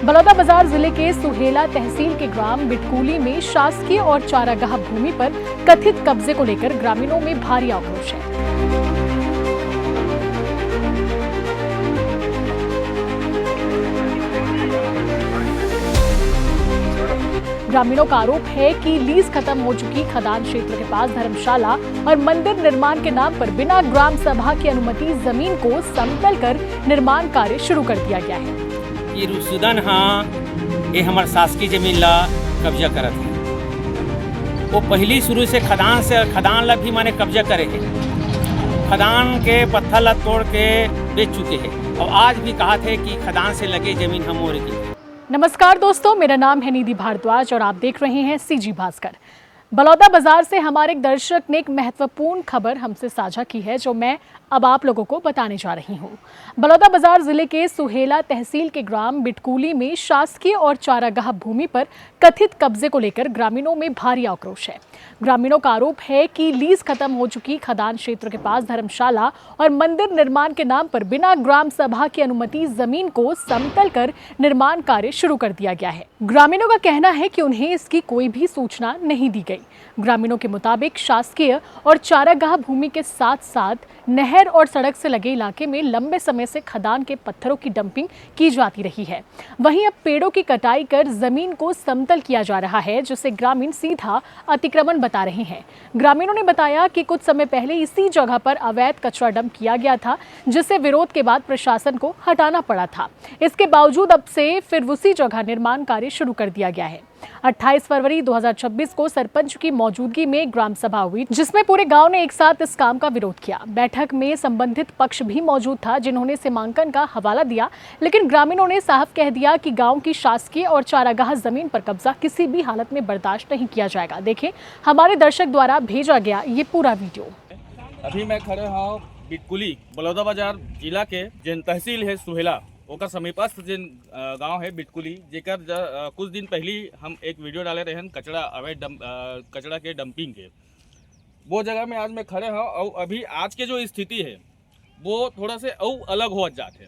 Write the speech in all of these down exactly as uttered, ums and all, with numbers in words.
बलौदाबाजार जिले के सुहेला तहसील के ग्राम बिटकुली में शासकीय और चारागाह भूमि पर कथित कब्जे को लेकर ग्रामीणों में भारी आक्रोश है। ग्रामीणों का आरोप है कि लीज खत्म हो चुकी खदान क्षेत्र के पास धर्मशाला और मंदिर निर्माण के नाम पर बिना ग्राम सभा की अनुमति जमीन को समतल कर निर्माण कार्य शुरू कर दिया गया है। कि रुसुदन हा ये हमर शासकीय जमीन ला कब्जा करत हे। वो पहली शुरू से खदान से खदान ला भी माने कब्जा करे हे। खदान के पत्थर ला तोड़ के बेच चुके हे और आज भी कहा थे कि खदान से लगे जमीन हम मोरे की। नमस्कार दोस्तों, मेरा नाम है निधि भारद्वाज और आप देख रहे हैं सीजी भास्कर। बलौदाबाजार से हमारे एक दर्शक ने एक महत्वपूर्ण खबर हमसे साझा की है, जो मैं अब आप लोगों को बताने जा रही हूँ। बलौदाबाजार जिले के सुहेला तहसील के ग्राम बिटकुली में शासकीय और चारागाह भूमि पर कथित कब्जे को लेकर ग्रामीणों में भारी आक्रोश है। ग्रामीणों का आरोप है कि लीज खत्म हो चुकी खदान क्षेत्र के पास धर्मशाला और मंदिर निर्माण के नाम पर बिना ग्राम सभा की अनुमति जमीन को समतल कर निर्माण कार्य शुरू कर दिया गया है। ग्रामीणों का कहना है कि उन्हें इसकी कोई भी सूचना नहीं दी गई। ग्रामीणों के मुताबिक शासकीय और चारागाह भूमि के साथ साथ नहर और सड़क से लगे इलाके में लंबे समय से खदान के पत्थरों की डंपिंग की जाती रही है। वहीं अब पेड़ों की कटाई कर जमीन को समतल किया जा रहा है, जिसे ग्रामीण सीधा अतिक्रमण बता रहे हैं। ग्रामीणों ने बताया कि कुछ समय पहले इसी जगह पर अवैध कचरा डंप किया गया था, जिसे विरोध के बाद प्रशासन को हटाना पड़ा था। इसके बावजूद अब से फिर उसी जगह निर्माण कार्य शुरू कर दिया गया है। अट्ठाईस फरवरी दो हज़ार छब्बीस को सरपंच की मौजूदगी में ग्राम सभा हुई, जिसमें पूरे गांव ने एक साथ इस काम का विरोध किया। बैठक में संबंधित पक्ष भी मौजूद था, जिन्होंने सीमांकन का हवाला दिया, लेकिन ग्रामीणों ने साफ कह दिया कि गांव की शासकीय और चारागाह जमीन पर कब्जा किसी भी हालत में बर्दाश्त नहीं किया जाएगा। देखें हमारे दर्शक द्वारा भेजा गया ये पूरा वीडियो। अभी मैं खड़े हूँ बिटकुली, बलौदाबाजार जिला के जेन तहसील है सुहेला, ओकर समीपस्थ जेन अ, गांव है बिटकुली, जेकर ज, अ, कुछ दिन पहली हम एक वीडियो डाले रहन कचरा अवैध डंप, अ, कचरा के डंपिंग के। वो जगह में आज मैं खड़े हूँ और अभी आज के जो स्थिति है वो थोड़ा से अउ अलग होत जात है।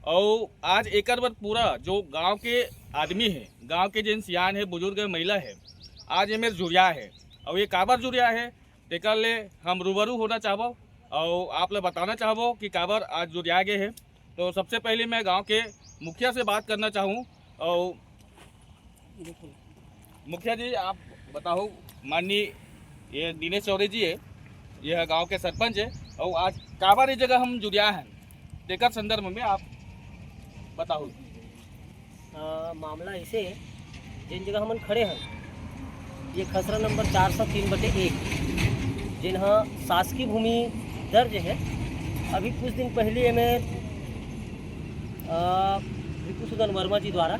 और आज एकर बर पूरा जो गांव के आदमी है, गांव के जेन सियान है, बुजुर्ग है, महिला है, आज एमेर जुरिया है। और ये काबर जुरिया है, तेकर ले हम रूबरू होना चाहबो और आप ला बताना चाहबो कि काबर आज जुरिया गए है। तो सबसे पहले मैं गांव के मुखिया से बात करना चाहूँ। और मुखिया जी, आप बताओ, माननीय ये दिनेश चौरे जी है, यह गांव के सरपंच है, और आज काबर ये जगह हम जुरिया हैं, तेकर संदर्भ में आप बताओ। अ, मामला ऐसे है, जिन जगह हमन खड़े हैं, ये खसरा नंबर चार सौ तीन बटे एक, जिन हाँ शासकीय भूमि दर्ज है। अभी कुछ दिन पहले एमे, अ, रिपुसूदन वर्मा जी द्वारा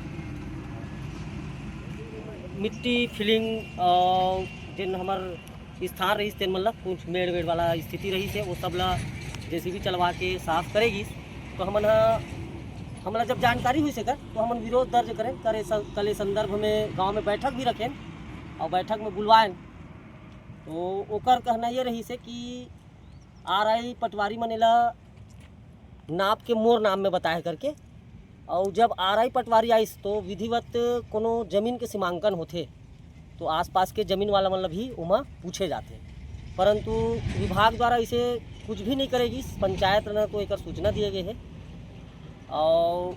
मिट्टी फिलिंग, अ, जिन हमर स्थान रहिस, तेन मन ला कुछ मेड़ वेड़ वाला स्थिति रहिस है, वो सब ला जेसीबी चलवा के साफ करे गिस। तो हमन ह, हमला जब जानकारी हुई से कर, तो हमन विरोध दर्ज करें, करे स-, कले संदर्भ में गांव में बैठक भी रखें और बैठक में बुलवाएं। तो ओकर कहना ये रहिस है कि आरआई पटवारी मन एला नाप के मोर नाम में बताए करके। और जब आरआई पटवारी आइस तो विधिवत कोनो जमीन के सीमांकन होथे, तो आसपास के जमीन वाला मन ला भी ओमा पूछे जाथे, परंतु विभाग द्वारा इसे कुछ भी नहीं करे गिस। पंचायत न तो एकर सूचना दिए गए है और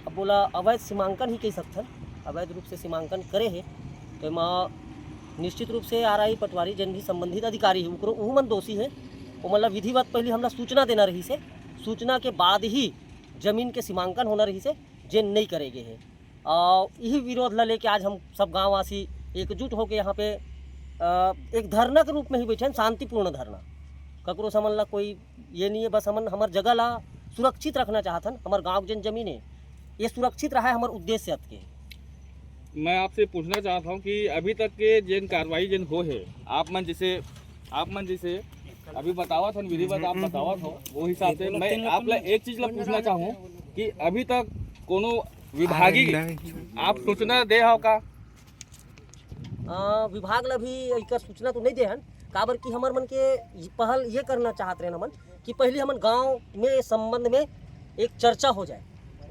अब बोला अवैध सीमांकन ही कह सकथन, अवैध रूप से सीमांकन करे है। तो एमा निश्चित रूप से आरआई पटवारी, जन भी संबंधित अधिकारी है, ओकरो उहू मन दोषी है। ओमन ला विधिवत पहले हमला सूचना देना रहिस है, सूचना के बाद ही जमीन के सीमांकन होना रहिस है, जे नहीं करे गए है। और यही विरोध ला लेके आज हम सब गांववासी एकजुट होके यहाँ पे, अ, एक धरना के रूप में ही बैठे हैं, शांतिपूर्ण धरना। ककरो से हमन ला कोई ये नहीं है, बस हमन हमर जगह ला सुरक्षित रखना चाहत हन, हमर गांव के जन जमीन है, ये सुरक्षित रहा है हमर उद्देश्य अतके। मैं आपसे पूछना चाहता हूँ कि अभी तक के जेन कार्रवाई जेन हो है, आप मन जैसे, आप मन जैसे अभी बतावत हन, विधिवत आप बतावत हो, वो हिसाब से मैं आप ला एक चीज ला पूछना चाहूँ कि अभी तक कोनो विभागी आप सूचना दे हो का? अ, विभाग ला भी एकर सूचना तो नहीं दे हन, काबर कि हमर मन के पहल ये करना चाहत रहे हमन कि पहले हमन गांव में संबंध में एक चर्चा हो जाए।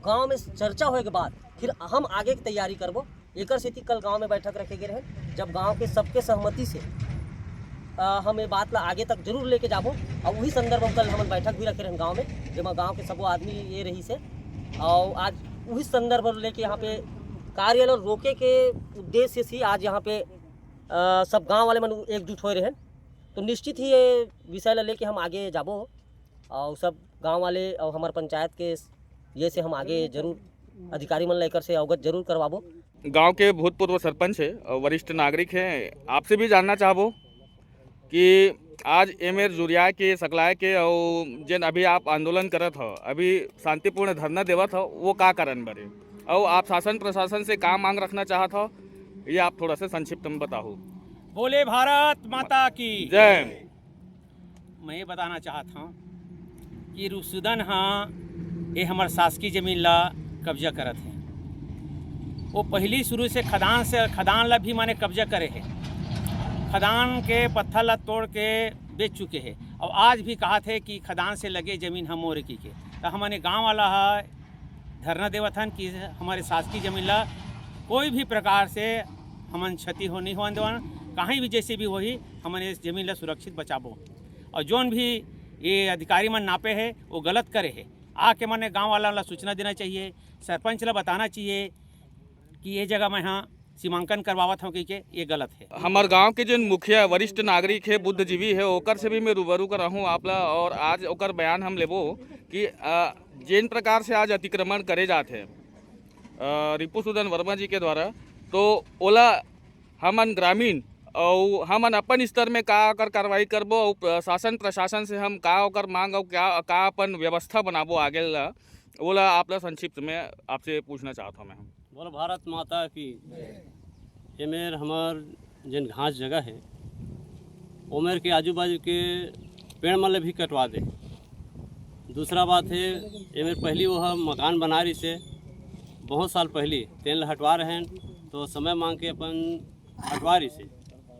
गांव में चर्चा होए के बाद फिर हम आगे के तैयारी करबो। एकर सेती कल गांव में बैठक रखे गए रहे, जब गांव के सबके सहमति से अ, हम ये बात ला आगे तक जरूर लेके जाबो। और वही संदर्भ में कल हमन बैठक भी रखे रहन गांव में, जेमा गांव के सबो आदमी ये रही से। और आज वही संदर्भ लेके यहाँ पे कार्य ल रोके के उद्देश्य से आज यहाँ पे अ, सब गांव वाले मन एकजुट होए रहन। तो निश्चित ही ये विषय ला लेके हम आगे जाबो और सब गांव वाले और हमार पंचायत के ये से हम आगे जरूर अधिकारी मन ला एकर से अवगत जरूर करवाबो। गांव के भूतपूर्व सरपंच है और वरिष्ठ नागरिक है, आपसे भी जानना चाहबो कि आज एमेर जुरिया के, सकलाय के और जेन अभी आप आंदोलन करत हो, अभी शांतिपूर्ण धरना देवत हो, वो का कारण बरे? और आप शासन प्रशासन से का मांग रखना चाहत हो, ये आप थोड़ा सा संक्षिप्त में बताओ। बोले भारत माता की जय। मैं ये बताना चाहत हूँ कि रिपुसूदन ह ये हमर शासकीय जमीन ला कब्जा करत हे। वो पहली शुरू से खदान से, खदान ला भी माने कब्जा करे हे, खदान के पत्थर ला तोड़ के बेच चुके हे। और आज भी कहत हे कि खदान से लगे जमीन हम मोरे की के। तो हमने गांव वाला ह धरना देवत हन कि हमारे शासकीय जमीन ला कोई भी प्रकार से हमन क्षति हो नहीं होन देवन, कहीं भी जैसे भी होही हमन इस जमीन ला सुरक्षित बचाबो। और जोन भी ये अधिकारी मन नापे हे वो गलत करे हे, आके मने गांव वाला ला सूचना देना चाहिए, सरपंच ला बताना चाहिए कि ये जगह मैं हाँ सीमांकन करवावत हूँ कहिके, ये गलत है। हमार गांव के जोन मुखिया वरिष्ठ नागरिक है, बुद्धिजीवी है, ओकर से भी मैं रूबरू करा हूँ आप ला, और आज ओकर बयान हम लेबो कि अ, जेन प्रकार से आज अतिक्रमण करे जात है अ, रिपुसूदन वर्मा जी के द्वारा, तो ओला हमन ग्रामीण अउ हमन अपन स्तर में का ओकर कार्रवाई करबो अउ प्र-, शासन प्रशासन से हम का ओकर मांग अउ क्या, का अपन व्यवस्था बनाबो आगे ला, ओला आप ला संक्षिप्त में आपसे पूछना चाहत हूँ मैं। बोलो भारत माता की। एमेर हमर जेन घास जगह है, ओमेर के आजू बाजू के पेड़ मन ल भी कटवा दे। दूसरा बात है, एमेर पहली वो ह मकान बना रही से, बहुत साल पहली तेन ल हटवा रहे हैं, तो समय मांग के अपन हटवा रही से,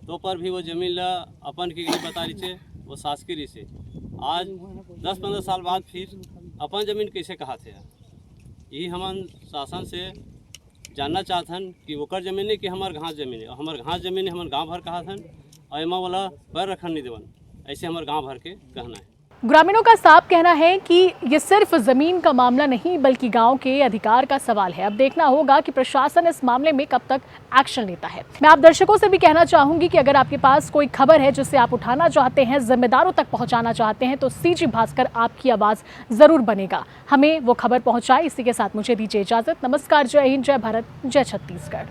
तो पर भी वो जमीन ला अपन के नहीं बता रही से, वो शासकीय रही से। आज दस पंद्रह साल बाद फिर अपन जमीन कैसे कहा थे? यही हमन शासन से जानना चाहत हन कि ओकर जमीन नहीं कि हमार घास जमीन है, और हमार घास जमीन है, हमार गांव भर कहा थन, और एमा वाला पैर रखन नहीं देवन, ऐसे हमार गांव भर के कहना है। ग्रामीणों का साफ कहना है कि ये सिर्फ जमीन का मामला नहीं, बल्कि गांव के अधिकार का सवाल है। अब देखना होगा कि प्रशासन इस मामले में कब तक एक्शन लेता है। मैं आप दर्शकों से भी कहना चाहूंगी कि अगर आपके पास कोई खबर है जिसे आप उठाना चाहते हैं, जिम्मेदारों तक पहुंचाना चाहते हैं, तो सीजी भास्कर आपकी आवाज जरूर बनेगा। हमें वो खबर पहुंचाए। इसी के साथ मुझे दीजिए इजाजत। नमस्कार, जय हिंद, जय भारत, जय छत्तीसगढ़।